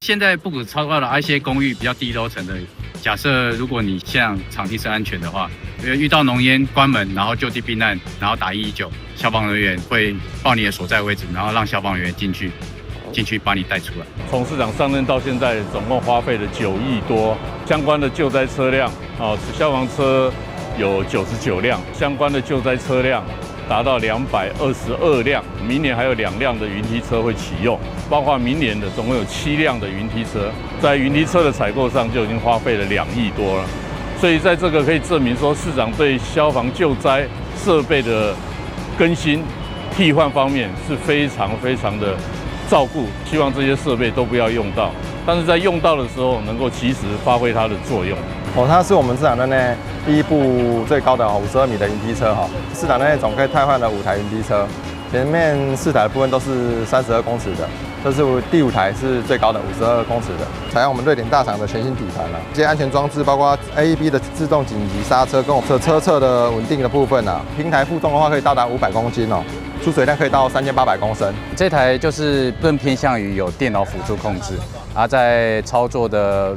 現在不止超高了，一些公寓比較低樓層的，假設如果你現場地是安全的話，遇到濃煙關門，然後就地避難，然後打119，消防人員會報你的所在位置，然後讓消防員進去把你帶出來。從市長上任到現在，總共花費了9億多，相關的救災車輛啊，消防車有99輛，相關的救災車輛達到222輛，明年還有2輛的雲梯車會啟用，包括明年的總共有7輛的雲梯車，在雲梯車的採購上就已經花費了2億多了，所以在這個可以證明說，市長對消防救災設備的更新替換方面是非常非常的照顧，希望這些設備都不要用到，但是在用到的時候能夠及時發揮它的作用。哦，它是我們市場內第一部最高的52米的雲梯車哈。市場內總共汰換了5台雲梯車，前面4台的部分都是32公尺的，這是第五台是最高的52公尺的，採用我們瑞典大廠的全新底盤了。這些安全裝置包括 AEB 的自動緊急剎車跟我們車側的穩定的部分啊，平台負重的話可以到達500公斤哦。出水量可以到3800公升。這台就是更偏向於有電腦輔助控制，而在操作的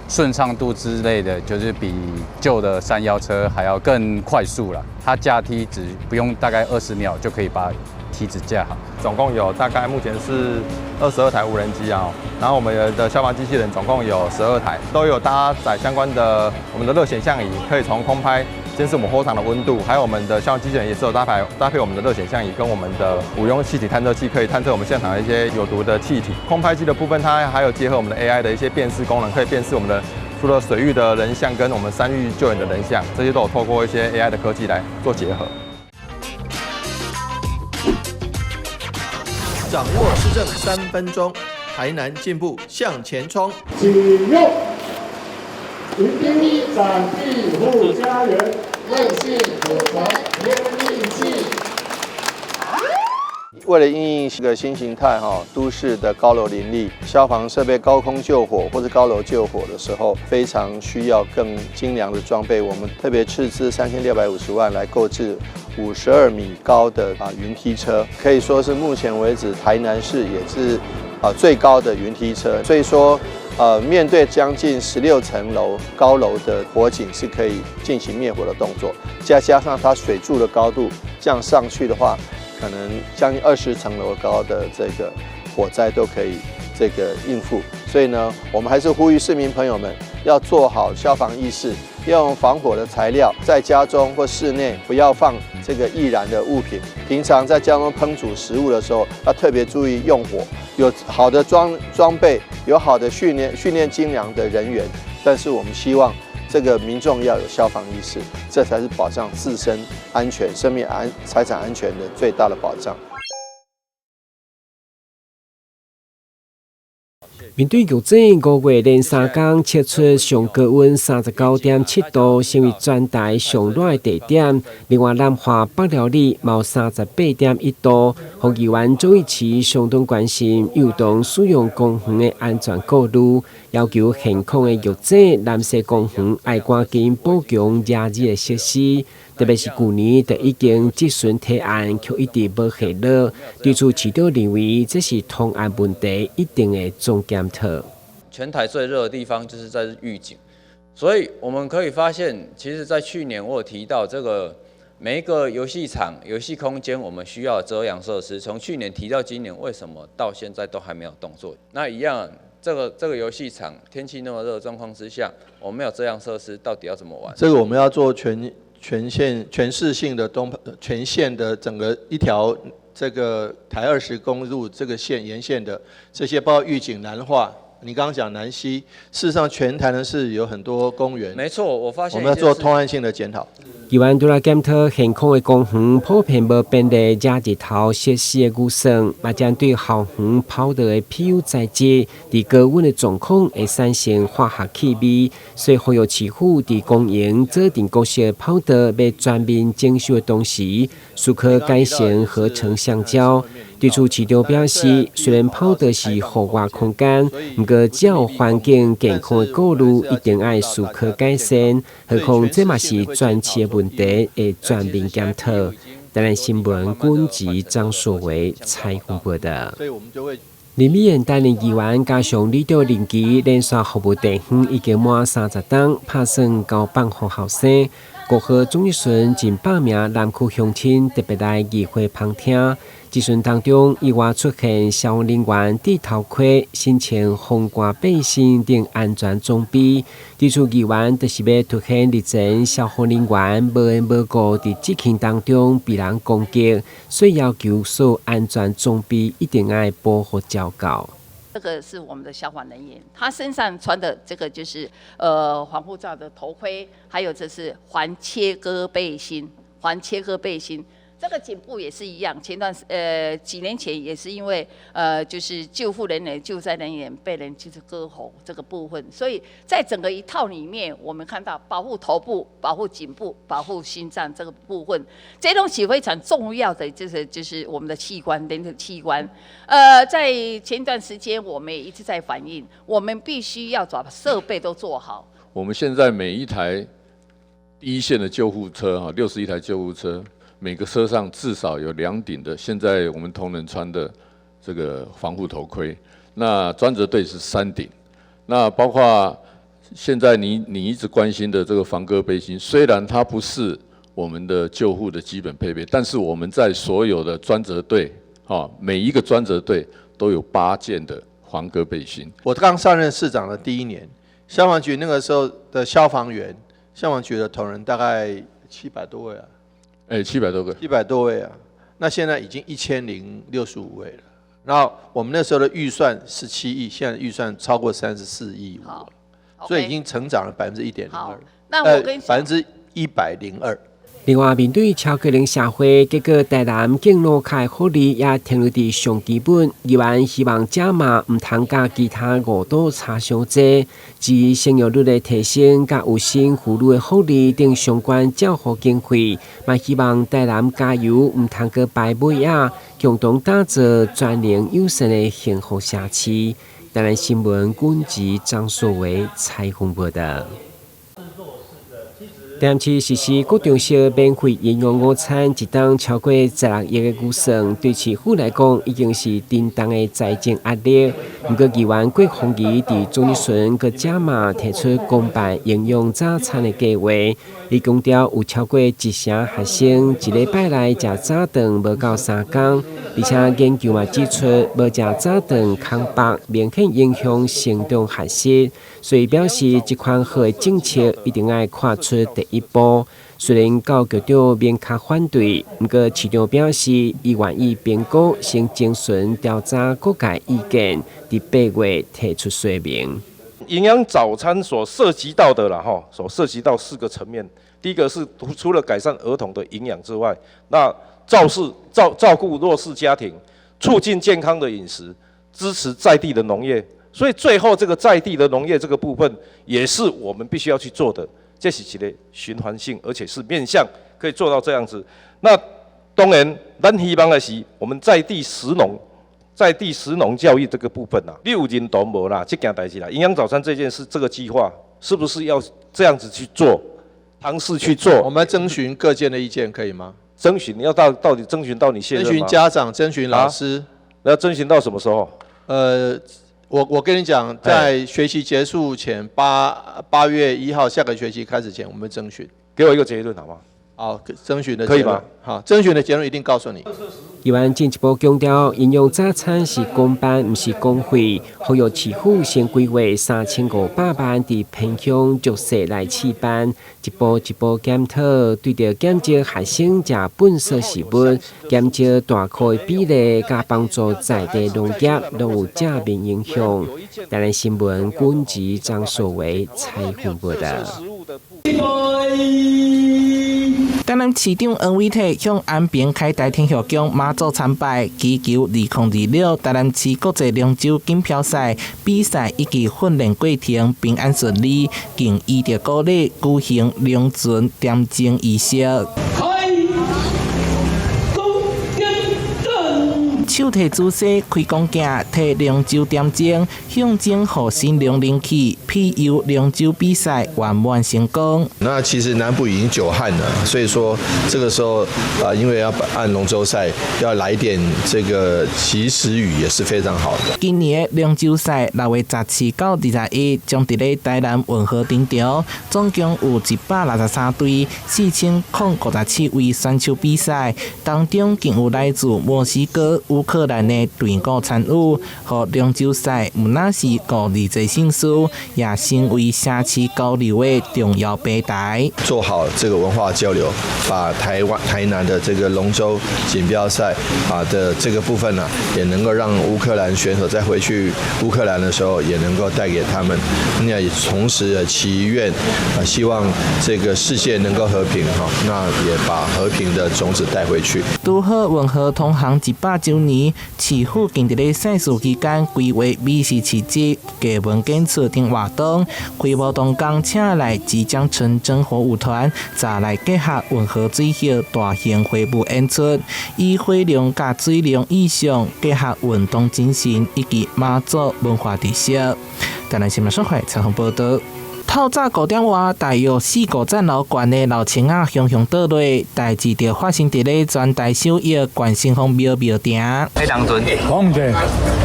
順暢度之類的，就是比舊的山腰車還要更快速了。它架梯子不用大概20秒就可以把梯子架好。總共有大概目前是22台無人機啊，然後我們的消防機器人總共有12台，都有搭載相關的我們的熱顯像儀，可以從空拍監視我們火場的溫度，還有我們的消防機器人也是有搭配我們的熱顯像儀跟我們的五用氣體探測器，可以探測我們現場的一些有毒的氣體。空拍機的部分，它還有結合我們的 AI 的一些辨識功能，可以辨識我們的除了水域的人像跟我們山域救援的人像，這些都有透過一些 AI 的科技來做結合。掌握市政3分鐘，台南進步向前衝。啟用，雲梯展庇護家園，韌性火傳天利器。為了因應這個新形態哈，都市的高樓林立，消防設備高空救火或者高樓救火的時候，非常需要更精良的裝備。我們特別斥資3650萬來購置52米高的雲梯車，可以說是目前為止台南市也是最高的雲梯車。所以說，面對將近16層樓高樓的火警，是可以進行滅火的動作。再加上它水柱的高度這樣上去的話，可能將近20層樓高的這個火災都可以這個應付，所以呢，我們還是呼籲市民朋友們要做好消防意識，要用防火的材料，在家中或室內不要放這個易燃的物品。平常在家中烹煮食物的時候，要特別注意用火。有好的裝備，有好的訓練精良的人員，但是我們希望這個民眾要有消防意識，這才是保障自身安全、生命安、財產安全的最大的保障。面對玉井5月連三工測出上高溫39.7度，成為全台上熱的地點。另外，南華北寮里嘛有38.1度。黃議員周一齊相當關心幼童使用公園的安全顧慮，要求現況的玉井南勢公園愛趕緊補強遮日的設施。特別是舊年就已經質詢提案，卻一直無下落。對此，市長認為這是通案問題，一定會總檢討。全台最熱的地方就是在玉井，所以我們可以發現，其實，在去年我有提到這個每一個遊戲場、遊戲空間，我們需要遮陽設施。從去年提到今年，為什麼到現在都還沒有動作？那一樣，這個遊戲場天氣那麼熱的狀況之下，我們沒有遮陽設施，到底要怎麼玩？這個我們要做全縣全市性的東全線的整個一條這個台20公路這個線沿線的這些，包括玉井、南華，你剛剛講南溪，事實上全台南市有很多公園。沒錯，我發現我們要做通案性的檢討。議員除了檢討現況的公園普遍無編列遮日頭設施的預算，嘛針對校園跑道的 PU 材質，佇高溫的狀況會產生化學氣味，所以呼籲市府佇公營做定國小跑道欲全面整修的同時，思考改成合成橡膠。對此，市長表示，雖然跑道是戶外空間，毋過只要環境健康的顧慮，一定愛思考改善。何況這嘛是全市的問題，會全面檢討。台南新聞，軍籍張碩維採訪報道。所以我們就會。林美燕擔任議員，加上里長任期連續服務地方已經滿30冬，拍算交棒予後生。5號總質詢近百名南區鄉親特別來議會旁聽，質詢當中意外出現消防人員戴頭盔、身穿防割背心等安全裝備，指出議員就是欲凸顯日前消防人員無緣無故佇執勤當中被人攻擊，所以要求所有安全裝備一定愛保護照顧。這個是我們的消防人員，他身上穿的這個就是防護罩的頭盔，還有這是防切割背心，防切割背心。這個頸部也是一樣，前段幾年前也是因為就是救護人員、救災人員被人就是割喉這個部分，所以在整個一套裡面，我們看到保護頭部、保護頸部、保護心臟這個部分，這東西非常重要的，就是我們的器官，人的器官。在前段時間我們也一直在反映，我們必須要把設備都做好。我們現在每一台第一線的救護車哈，61台救護車。每個車上至少有2頂的，現在我們同仁穿的這個防護頭盔。那專責隊是3頂，那包括現在你一直關心的這個防割背心，雖然它不是我們的救護的基本配備，但是我們在所有的專責隊，每一個專責隊都有8件的防割背心。我剛上任市長的第一年，消防局那個時候的消防員，消防局的同仁大概700多位啊。哎，700多個，700多位啊，那現在已經1065位了。然後我們那時候的預算17億，現在預算超過34.5億，所以已經成長了1.02%。那我跟102%。另外，面對超高齡社會，結果台南敬老卡的福利也停留佇上基本，議員希望加碼，毋通佮其他五都差傷濟，至於生育率的提升、佮有生婦女的福利等相關照護經費，嘛希望台南加油，毋通閣排尾仔，共同打造全齡友善的幸福社區。台南新聞軍籍張碩偉採訪報導。台南市實施國中小免費營養午餐，一冬超過16億的預算，對市府來講已經是沉重的財政壓力。毋過議員郭鳳儀佇總質詢閣加碼提出公辦營養早餐的計劃，伊強調有超過一成學生一禮拜內食早頓無夠3工，而且研究嘛指出，無食早頓空腹明顯影響成長學習，所以表示這款好的政策一定愛跨出第一步。雖然教育局長明確反對，毋過市長表示，伊願意評估，先徵詢調查各界意見，佇8月提出說明。營養早餐所涉及到的啦，吼，所涉及到四個層面。第一個是除了改善兒童的營養之外，那照顧弱勢家庭，促進健康的飲食，支持在地的農業。所以最後這個在地的農業這個部分，也是我們必須要去做的。這是一個循環性，而且是面向可以做到這樣子。那當然，咱希望的是我們在地食農，在地食農教育這個部分啊，你有認同無啦？這件代誌啦，營養早餐這件事，這個計劃是不是要這樣子去做，嘗試去做？我們徵詢各界的意見，可以嗎？徵詢，你要到底徵詢到你現任嗎？徵詢家長，徵詢老師。那要徵詢到什麼時候？我跟你講，在學期結束前，8月1號下個學期開始前，我們徵詢。給我一個結論好嗎？好，徵詢的可以嗎？好，徵詢的結論一定告訴你。議員進一步強調，營養早餐是公辦，毋是公費。呼籲市府先規劃3500萬佇偏鄉弱勢來試辦，一步一步檢討，對著減少學生食糞埽食物、減少大箍的比例，佮幫助在地農業，攏有正面影響。台南新聞軍籍張碩偉採訪報導。台南市長黃偉哲向安平凱達天后宮媽祖參拜，祈求2026台南市國際龍舟錦標賽比賽以及訓練過程平安順利，更依著古禮舉行龍船點燈儀式。手提主勢開講鏡，提龍舟點燈，象徵予新龍靈氣，庇佑龍舟比賽圓滿成功。那其實南部已經久旱了，所以說這個時候啊，因為要辦龍舟賽，要來點這個及時雨也是非常好的。今年的龍舟賽6月17到21，將佇咧台南運河登場，總共有163隊，4057位選手比賽，當中更有來自墨西哥、烏克蘭的隊伍參與，予龍舟賽毋但是五二節盛事，也成為城市交流的重要平台。做好這個文化交流，把台灣台南的這個龍舟錦標賽啊的這個部分呢，也能夠讓烏克蘭選手再回去烏克蘭的時候，也能夠帶給他們。那也同時祈願啊，希望這個世界能夠和平哈，那也把和平的種子帶回去。拄好運河通航100週年，市府近佇咧賽事期間規劃美食市集、藝文演出等活動，開幕當天請來即將純真火舞團，再來結合運河水域大型火舞演出，以火龍佮水龍意象結合運動精神以及媽祖文化特色。台南新聞社採訪報道。透早5點外，大約四五層樓懸的老樹仔雄雄倒落，代誌就發生佇咧全台首邑關聖方廟廟埕。彼當陣，講毋對，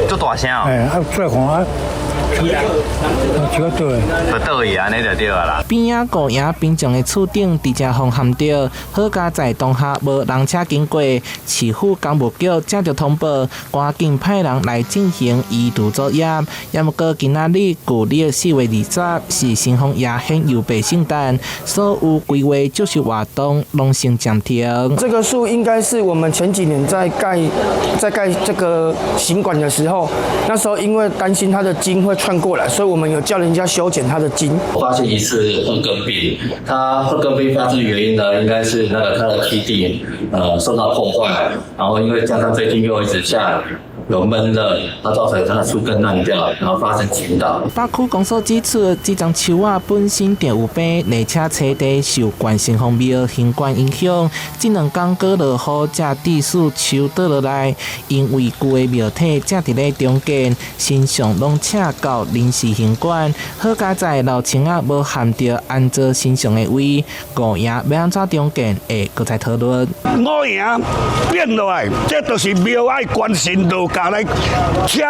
足大聲哦。欸，啊，再看啊，樹仔倒就倒去按呢就對啊啦。邊仔五營民眾的厝頂直接予撼著，好佳哉當下無人車經過，市府工務局接著通報，趕緊派人來進行移除作業。也毋過今仔日舊曆4月20是神風爺顯佑白聖誕，所有規劃祝壽活動攏先暫停。這個樹應該是我們前幾年在蓋這個行館的時候，那時候因為擔心它的筋會串過來，所以我們有叫人家修剪它的筋。發現一次褐根病，它褐根病發生原因呢，應該是那個它的基地受到破壞，然後因為加上最近又一直下雨。有悶熱，它造成它的樹根爛掉，然後發生傾倒。北區公所指出，這叢樹仔本身就有病，而且冊地受關聖方廟行館影響，這兩工閣落雨，才致使樹倒落來。因為舊的廟體正佇咧重建，神像攏請到臨時行館。好佳哉老樹仔無撼著安坐神像的位，五營欲按怎重建會閣再討論。五營變落來，這就是廟愛關神落駕來請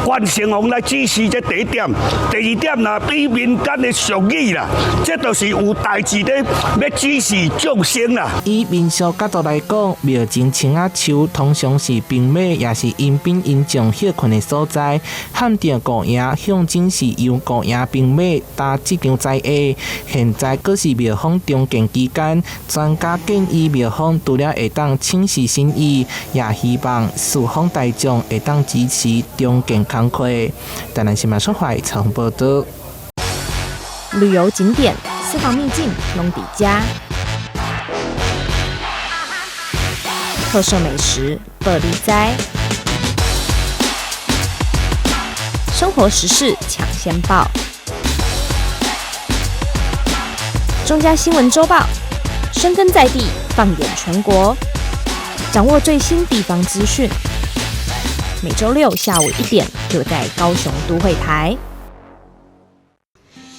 關聖王來指示這第一點。第二點啦，對民間的俗語啦，這就是有代誌咧欲指示眾生啦。以民俗角度來講，廟前樹仔樹通常是兵馬，也是迎賓迎將歇睏的所在。撼著五營象徵是由五營兵馬擔這場災厄。現在閣是廟方重建期間，專家建議廟方除了會當請示心意，也希望四方大眾會當支持重建工課。台南新聞說話採訪報道。旅遊景點、私房秘境，攏佇遮。特色美食，報你知。生活時事搶先報。中嘉新聞週報，深耕在地，放眼全國，掌握最新地方資訊。每週六下午1點，就在高雄都會台。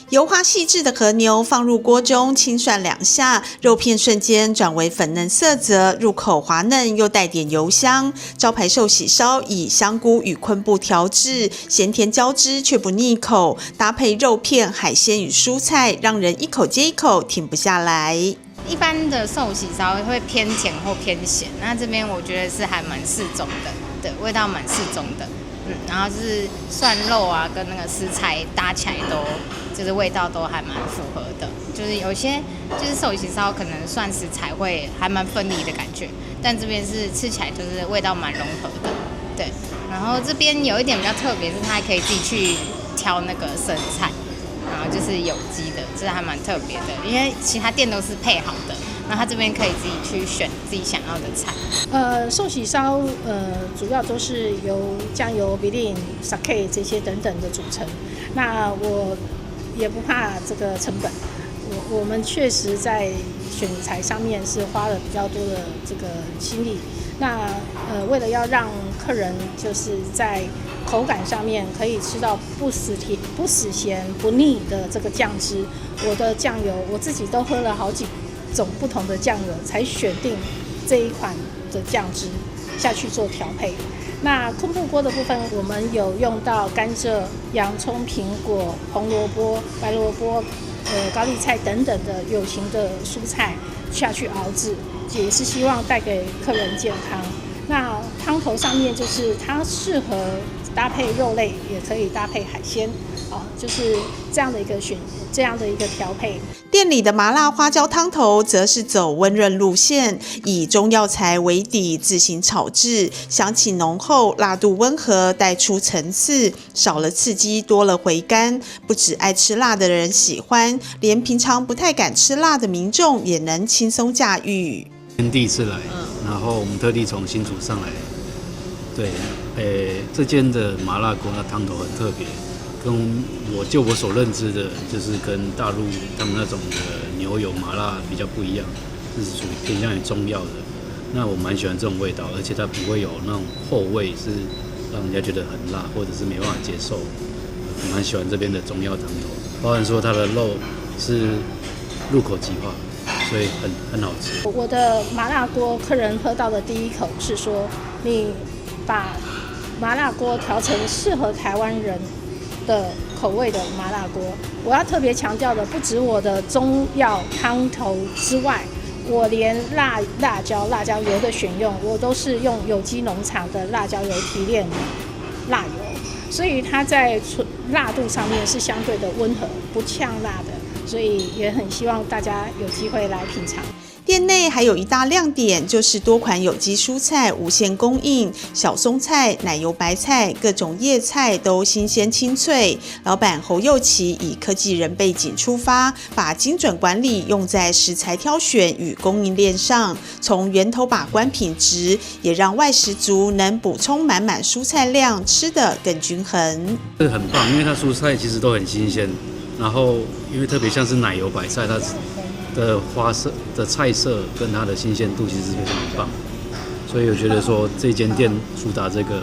油滑細緻的和牛放入鍋中，清涮兩下，肉片瞬間轉為粉嫩色澤，入口滑嫩又帶點油香。招牌壽喜燒以香菇與昆布調製，鹹甜交織卻不膩口，搭配肉片、海鮮與蔬菜，讓人一口接一口停不下來。一般的壽喜燒會偏甜或偏鹹，那這邊我覺得是還蠻適中的，對，味道蠻適中的，然後就是涮肉啊，跟那個食材搭起來都。就是味道都還蠻符合的，就是有些就是壽喜燒可能涮食材會還蠻分離的感覺，但這邊是吃起來就是味道蠻融合的，對。然後這邊有一點比較特別，是它還可以自己去挑那個生菜，然後就是有機的，這還蠻特別的，因為其他店都是配好的，那他這邊可以自己去選自己想要的菜。壽喜燒主要都是由醬油、味醂、sake 這些等等的組成，那我也不怕這個成本，我我們確實在選材上面是花了比較多的這個心力。那為了要讓客人就是在口感上面可以吃到不死甜、不死鹹、不膩的這個醬汁，我的醬油我自己都喝了好幾種不同的醬油，才選定這一款的醬汁下去做調配。那昆布鍋的部分，我們有用到甘蔗、洋蔥、蘋果、紅蘿蔔、白蘿蔔、高麗菜等等的有形的蔬菜下去熬製，也是希望帶給客人健康。那湯頭上面就是它適合搭配肉類，也可以搭配海鮮，啊，就是這樣的一個選，這樣的一個調配。店裡的麻辣花椒湯頭則是走溫潤路線，以中藥材為底自行炒製，香氣濃厚，辣度溫和，帶出層次，少了刺激，多了回甘。不止愛吃辣的人喜歡，連平常不太敢吃辣的民眾也能輕鬆駕馭。第一次來，然後我們特地從新竹上來。對，這間的麻辣鍋那湯頭很特別。跟我所認知的，就是跟大陸他們那種的牛油麻辣比較不一樣，這是屬於偏向於中藥的。那我蠻喜歡這種味道，而且它不會有那種後味，是讓人家覺得很辣或者是沒辦法接受。我蠻喜歡這邊的中藥湯頭，包含說它的肉是入口即化，所以很好吃。我的麻辣鍋，客人喝到的第一口是說，你把麻辣鍋調成適合台灣人的口味的麻辣鍋。我要特別強調的，不止我的中藥湯頭之外，我連辣椒油的選用，我都是用有機農場的辣椒油提煉辣油，所以它在辣度上面是相對的溫和，不嗆辣的，所以也很希望大家有機會來品嘗。店內還有一大亮點，就是多款有機蔬菜無限供應，小松菜、奶油白菜、各種葉菜都新鮮清脆。老闆侯佑琪以科技人背景出發，把精準管理用在食材挑選與供應鏈上，從源頭把關品質，也讓外食族能補充滿滿蔬菜量，吃得更均衡。這很棒，因為它蔬菜其實都很新鮮，然後因為特別像是奶油白菜，它的花色的菜色跟它的新鮮度其實是非常棒，所以我覺得說這間店主打這個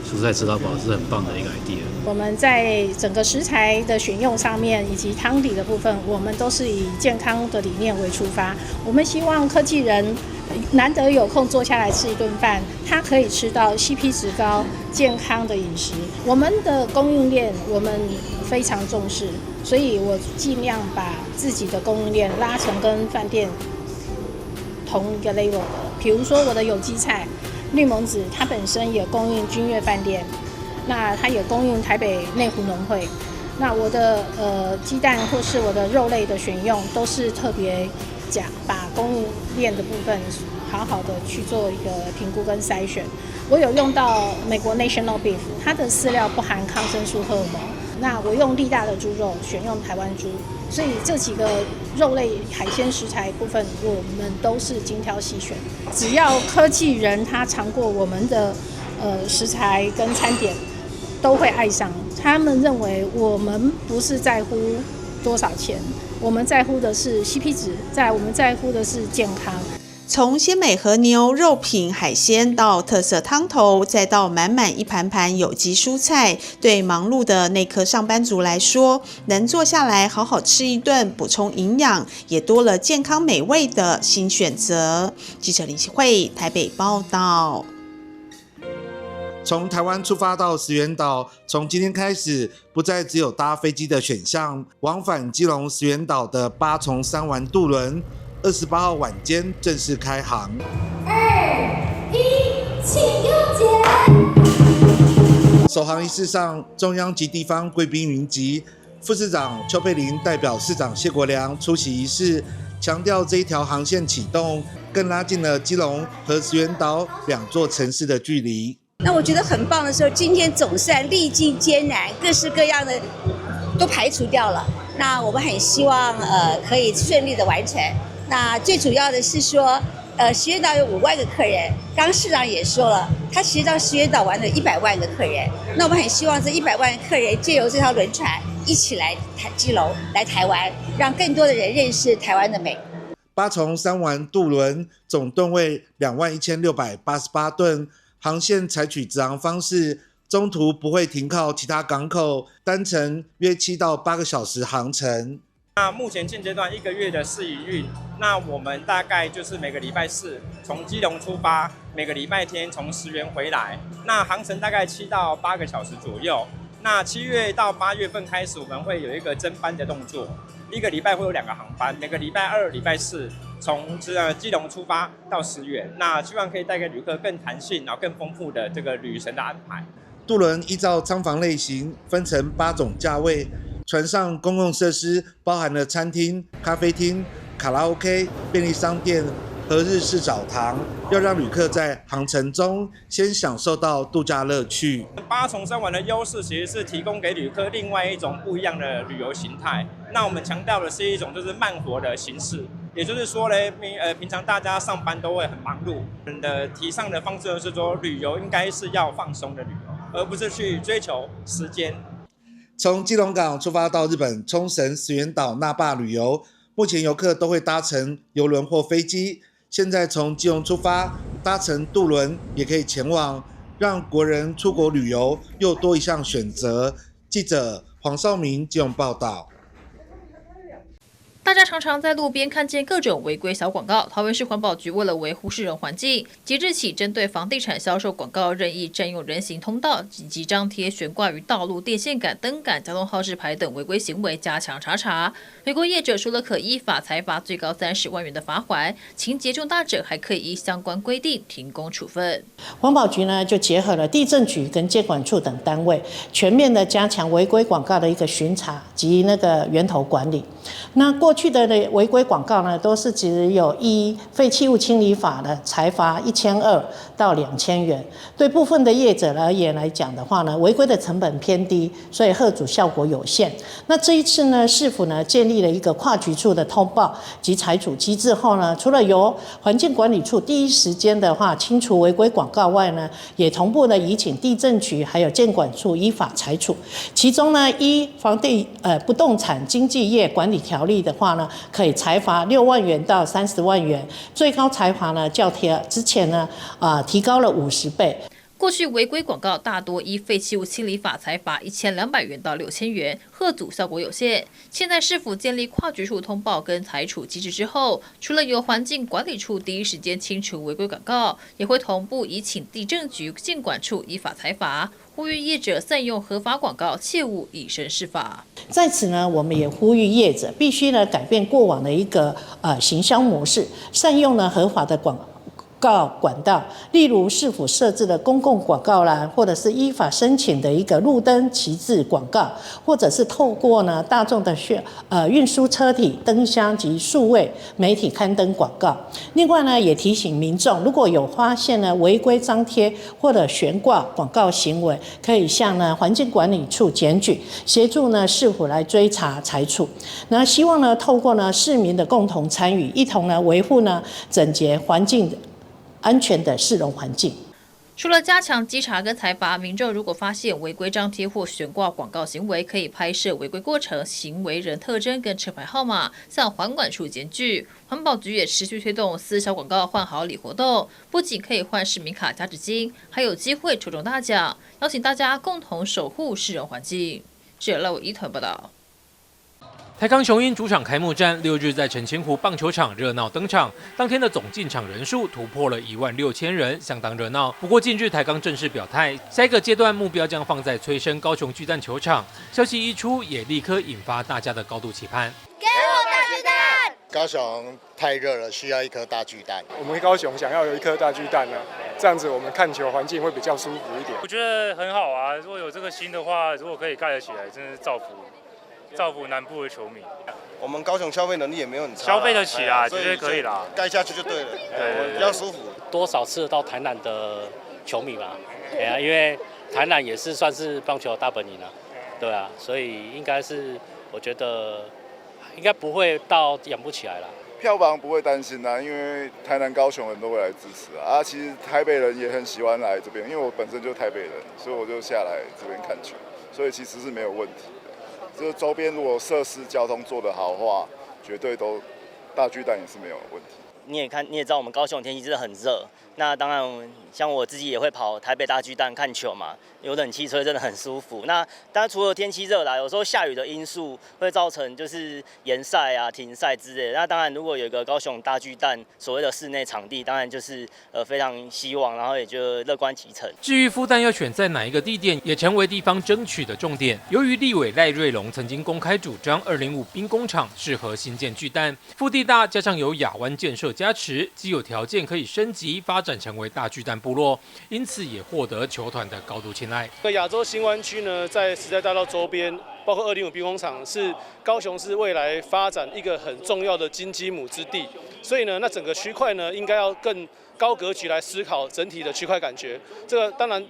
蔬菜吃到飽是很棒的一個 idea。我們在整個食材的選用上面，以及湯底的部分，我們都是以健康的理念為出發。我們希望科技人難得有空坐下來吃一頓飯，他可以吃到 CP 值高、健康的飲食。我們的供應鏈我們非常重視，所以我盡量把自己的供應鏈拉成跟飯店同一個 level 的。比如說我的有機菜綠蒙子，它本身也供應君悅飯店，那它也供應台北內湖農會。那我的雞蛋或是我的肉類的選用，都是特別講把供應鏈的部分好好的去做一個評估跟篩選。我有用到美國 National Beef，它的飼料不含抗生素荷爾蒙。那我用力大的豬肉，選用台灣豬，所以這幾個肉類海鮮食材部分，我們都是精挑細選。只要科技人他嘗過我們的食材跟餐點，都會愛上。他們認為我們不是在乎多少錢，我們在乎的是 CP 值，在我們在乎的是健康。從鮮美和牛、肉品、海鮮到特色湯頭，再到滿滿一盤盤有機蔬菜，對忙碌的內科上班族來說，能坐下來好好吃一頓，補充營養，也多了健康美味的新選擇。記者林希慧台北報道。從台灣出發到石垣島，從今天開始不再只有搭飛機的選項，往返基隆石垣島的八重山丸渡輪，28號晚間正式開航。 2、1，請用槳。首航儀式上，中央及地方貴賓雲集，副市長邱佩玲代表市長謝國樑出席儀式，強調這一條航線啟動，更拉近了基隆和石垣島兩座城市的距離。那我覺得很棒的時候，今天總算歷盡艱難，各式各樣的都排除掉了。那我們很希望可以順利的完成。那最主要的是說，石垣島有5萬個客人，剛市長也說了，他其實到石垣島玩了100萬個客人。那我們很希望這100萬客人借由這條輪船，一起來台基隆來台灣，讓更多的人認識台灣的美。八重山丸渡輪總噸位21,688噸，航線採取直航方式，中途不會停靠其他港口，單程約7到8個小時航程。那目前現階段一個月的試營運，那我們大概就是每個禮拜四從基隆出發，每個禮拜天從石垣回來，那航程大概7到8個小時左右。那7月到8月份開始，我們會有一個增班的動作，一個禮拜會有兩個航班，每個禮拜二、禮拜四從這基隆出發到石垣，那希望可以帶給旅客更彈性，然後更豐富的這個旅程的安排。渡輪依照艙房類型分成8種價位，船上公共設施包含了餐廳、咖啡廳、卡拉 OK、便利商店和日式澡堂，要讓旅客在航程中先享受到度假樂趣。八重山丸的優勢其實是提供給旅客另外一種不一樣的旅遊形態。那我們強調的是一種就是慢活的形式，也就是說呢，平常大家上班都會很忙碌，我們的提倡的方式就是說，旅遊應該是要放鬆的旅遊，而不是去追求時間。從基隆港出發到日本沖繩石垣島那霸旅遊，目前遊客都會搭乘郵輪或飛機。現在從基隆出發，搭乘渡輪也可以前往，讓國人出國旅遊又多一項選擇。記者黃少明基隆報道。大家常常在路邊看見各種違規小廣告。桃園市環保局為了維護市容環境，即日起針對房地產銷售廣告任意佔用人行通道以及張貼懸掛於道路電線桿、燈桿、交通號誌牌等違規行為加強查查。違規業者除了可依法裁罰最高30萬元的罰鍰，情節重大者還可以依相關規定停工處分。環保局呢就結合了地政局跟建管處等單位，全面的加強違規廣告的一個巡查及那個源頭管理。那過去的違規廣告呢，都是只有依廢棄物清理法的裁罰1200到2000元。對部分的業者而言來講的話呢，違規的成本偏低，所以嚇阻效果有限。那這一次呢，市府呢建立了一個跨局處的通報及裁處機制後呢，除了由環境管理處第一時間的話清除違規廣告外呢，也同步的移請地政局還有建管處依法裁處。其中呢，依房地不動產經紀業管理條例的話呢，可以裁罰6萬元到30萬元，最高裁罰呢較提之前呢提高了50倍。過去違規廣告大多依廢棄物清理法裁罰1200元到6000元，嚇阻效果有限。現在市府建立跨局處通報跟裁處機制之後，除了由環境管理處第一時間清除違規廣告，也會同步移請地政局建管處依法裁罰，呼籲業者善用合法廣告，切勿以身試法。在此呢，我們也呼籲業者必須呢改變過往的一個行銷模式，善用呢合法的廣告管道，例如市府設置的公共廣告欄，或者是依法申請的一個路燈旗幟廣告，或者是透過呢大眾的運輸車體、燈箱及數位媒體刊登廣告。另外呢，也提醒民眾，如果有發現呢違規張貼或者懸掛廣告行為，可以向呢環境管理處檢舉，協助呢市府來追查裁處。那希望呢透過呢市民的共同參與，一同呢維護呢整潔環境、安全的市容環境。除了加強稽查跟裁罰，民眾如果發現違規張貼或懸掛廣告行為，可以拍攝違規過程、行為人特徵跟車牌號碼，向環管處檢舉。環保局也持續推動撕小廣告換好禮活動，不僅可以換市民卡加值金，還有機會抽中大獎，邀請大家共同守護市容環境。記者賴偉一團報道。台鋼雄鷹主場開幕戰6日在澄清湖棒球場熱鬧登場，當天的總進場人數突破了16,000人，相當熱鬧。不過近日台鋼正式表態，下一個階段目標將放在催生高雄巨蛋球場。消息一出，也立刻引發大家的高度期盼。給我大巨蛋！高雄太熱了，需要一顆大巨蛋。我們高雄想要有一顆大巨蛋呢，這樣子我們看球環境會比較舒服一點。我覺得很好啊，如果有這個心的話，如果可以蓋得起來，真是造福。造福南部的球迷，我們高雄消費能力也沒有很差，消費得起啊，絕對可以啦，蓋下去就對了，對，比較舒服。多少吃得到台南的球迷嘛？對啊，因為台南也是算是棒球大本營啊，對啊，所以應該是我覺得應該不會到養不起來啦。票房不會擔心啦，因為台南、高雄人都會來支持啊。其實台北人也很喜歡來這邊，因為我本身就台北人，所以我就下來這邊看球，所以其實是沒有問題。就是周边如果设施交通做得好的话，绝对都大巨蛋也是没有问题。你也看，你也知道我们高雄天气真的很热。那当然，像我自己也会跑台北大巨蛋看球嘛，有冷气吹真的很舒服。那当然除了天气热啦，有时候下雨的因素会造成就是延赛啊、停赛之类的。那当然，如果有一个高雄大巨蛋所谓的室内场地，当然就是非常希望，然后也就乐观其成。至于复旦要选在哪一个地点，也成为地方争取的重点。由于立委赖瑞隆曾经公开主张205兵工厂适合新建巨蛋，腹地大，加上有亚湾建设加持，既有条件可以升级发展成为大巨蛋部落，因此也获得球团的高度青睐。那亚洲新湾区呢，在时代大道周边，包括205兵工厂，是高雄市未来发展一个很重要的金鸡母之地。所以呢，那整个区块呢，应该要更高格局来思考整体的区块感觉。这个当然，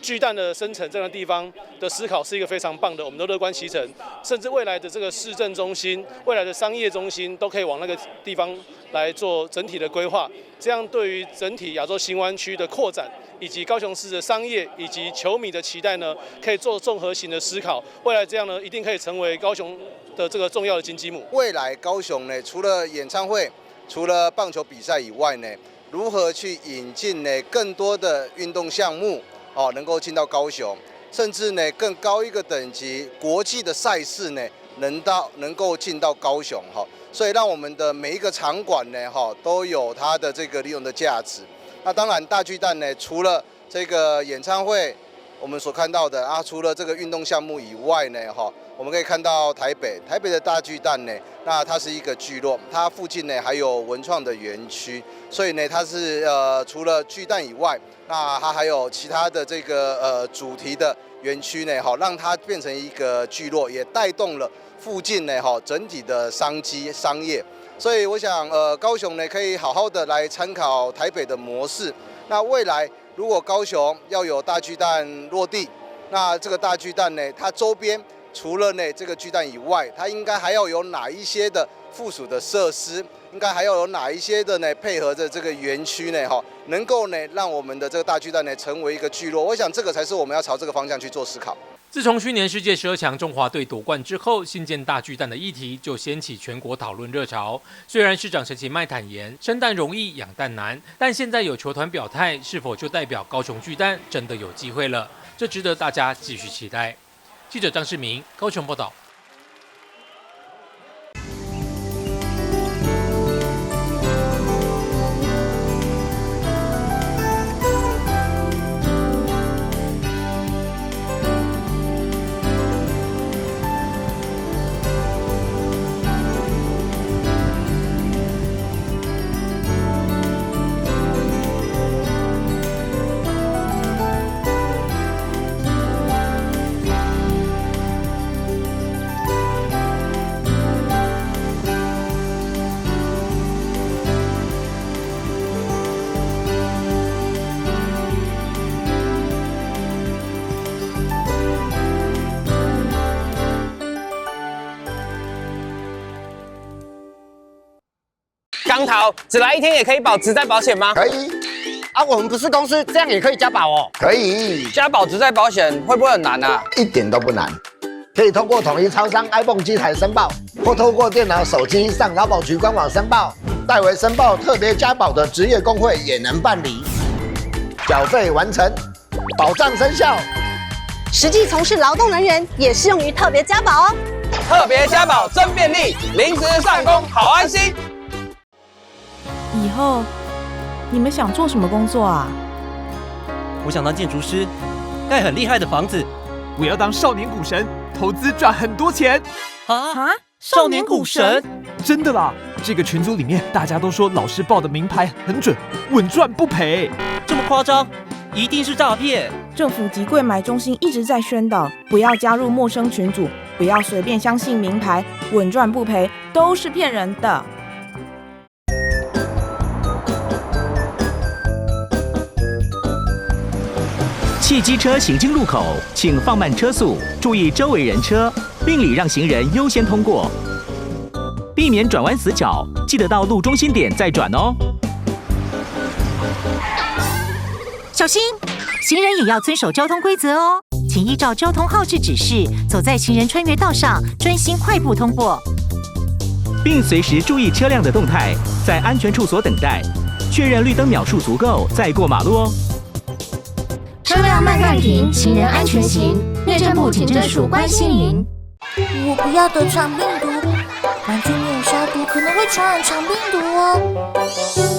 巨蛋的生成这个地方的思考是一个非常棒的，我们都乐观其成。甚至未来的这个市政中心、未来的商业中心都可以往那个地方来做整体的规划。这样对于整体亚洲新湾区的扩展，以及高雄市的商业以及球迷的期待呢，可以做综合型的思考。未来这样呢，一定可以成为高雄的这个重要的金鸡母。未来高雄呢，除了演唱会、除了棒球比赛以外呢，如何去引进呢更多的运动项目哦，能够进到高雄，甚至呢更高一个等级国际的赛事呢，能够进到高雄哈，所以让我们的每一个场馆呢哈都有它的这个利用的价值。那当然大巨蛋呢，除了这个演唱会我们所看到的啊，除了这个运动项目以外呢哈，我们可以看到台北的大巨蛋呢，那它是一个聚落，它附近呢还有文创的园区，所以呢它是除了巨蛋以外，那它还有其他的这个主题的园区呢，哈，让它变成一个聚落，也带动了附近呢哈整体的商机商业。所以我想高雄呢可以好好的来参考台北的模式。那未来如果高雄要有大巨蛋落地，那这个大巨蛋呢，它周边除了呢这个巨蛋以外，它应该还要有哪一些的附属的设施？应该还要有哪一些的呢？配合着这个园区呢，哈，能够呢让我们的这个大巨蛋呢成为一个聚落。我想这个才是我们要朝这个方向去做思考。自从去年世界12强中华队夺冠之后，新建大巨蛋的议题就掀起全国讨论热潮。虽然市长陈其迈坦言生蛋容易养蛋难，但现在有球团表态，是否就代表高雄巨蛋真的有机会了？这值得大家继续期待。记者张世明高雄报道。钢头，只来一天也可以保职灾保险吗？可以。啊，我们不是公司，这样也可以加保哦。可以。加保职灾保险会不会很难啊？一点都不难，可以通过统一超商 iPhone 机台申报，或透过电脑、手机上劳保局官网申报。代为申报特别加保的职业工会也能办理。缴费完成，保障生效。实际从事劳动人员也适用于特别加保哦。特别加保真便利，临时上工好安心。以后你们想做什么工作啊？我想当建筑师，盖很厉害的房子。我要当少年股神，投资赚很多钱。啊！少年股神？真的啦！这个群组里面大家都说老师报的名牌很准，稳赚不赔。这么夸张？一定是诈骗！政府及柜买中心一直在宣导，不要加入陌生群组，不要随便相信名牌，稳赚不赔都是骗人的。汽机车行经路口，请放慢车速，注意周围人车，并礼让行人优先通过，避免转弯死角，记得到路中心点再转哦。小心，行人也要遵守交通规则哦，请請依照交通號誌指示，走在行人穿越道上，專心快步通過。並隨時注意車輛的動態，在安全處所等待，確認綠燈秒數足夠再過馬路哦。車輛慢慢停，行人安全行。內政部警政署關心您。我不要得腸病毒，玩具沒有消毒可能會傳染腸病毒哦。